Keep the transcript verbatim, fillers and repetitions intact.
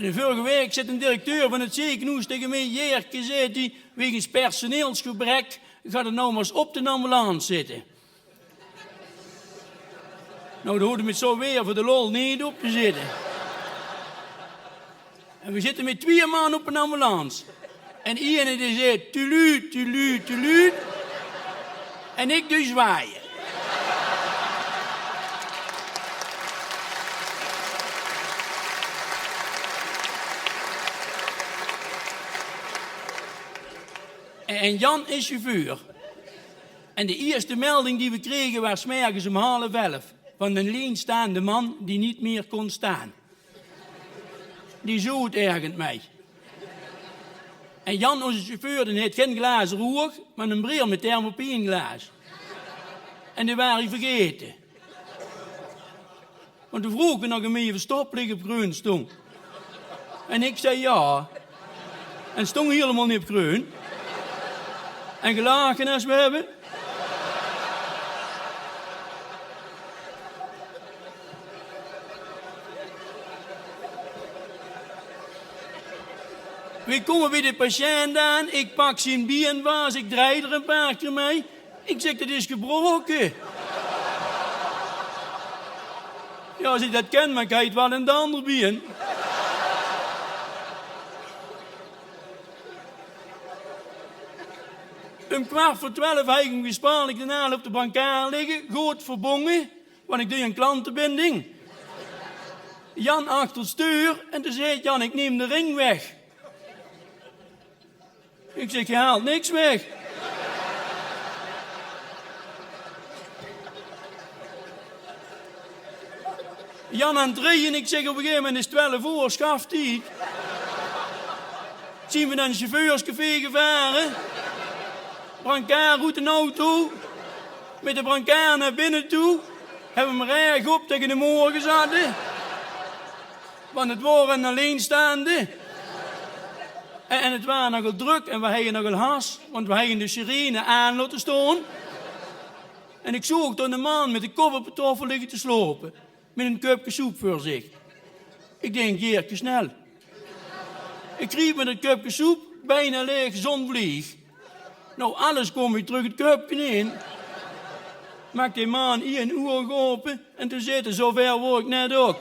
En de vörge waek zag de directeur van 't zekenhoes taenge mich: "Jerke," zaet 'r, "wegens personeelsgebrek gaot geer now mer ins op de ambulance zitte." Now, dao hoof ich mit zoe'n waer veur de lol neet op te zitte. En veer zitte mit twieë man op 'n ambulance. En eine dae zaet: "Tuluut, tuluut, tuluut." En ich doon zwaaie. En Jan is sjefeur. En de ierste melding die veer krege waas 's mergens um half elf. Van 'nen alleinstaande man die neet mier kós staon. Die zoot ergens mei. En Jan, ózze sjefeur, dae haet gein glazer oug, mer 'nen bril mit thermopienglaas. En dae waas 'r vergaete. Want doe vroog 'r nog aan mich of 't stopliech op greun stóng. En ich zag jao. En 't stóng hielemaol neet op greun. En gelache es veer höbbe. Veer kómme bie de patiënt aan, ich pak zien been vas, ich drej d'r e paar kier mei. Ich zèk: "Det is gebraoke." Jao, es ich det kin, mer ich haw waal 'n anger been. Um kwart veur twelf haw ich 'm gespaard, ich dae al op de brancard ligke, good verbónge, want ich deej aan klantebinding. Jan achter 't stuur en doe zaet Jan: "Ich num de ring weg." Ich zèk: "Geer haolt niks weg." Jan aan 't rieje, ich zèk: "Op e gegaeve moment is 't twelf oor, sjaaftied." Zeen veer nao 't sjefeurscafé gevare. Brancard oet d'n auto. Mit de brancard nao binne toe. Höbbe 'm rechop taenge de moer gezatte. Want 't waor 'nen alleinstaande. En, en 't waor nogal drök en veer hawwe nogal has, want veer hawwe de sirene aan laote staon. En ich zoog dao 'ne man mit de kop op de taofel ligke te slaope, mit e köpke soep veur zich. Ich dink: "Jerke, snel." Ich griep mit 't köpke soep, bijna laeg, zoe'n vleeg. Now, alles kaom weer trök 't köpke in. Maak dae man ien oug aope en doe zaet 'r: "Zoe wied waor ich net ouch."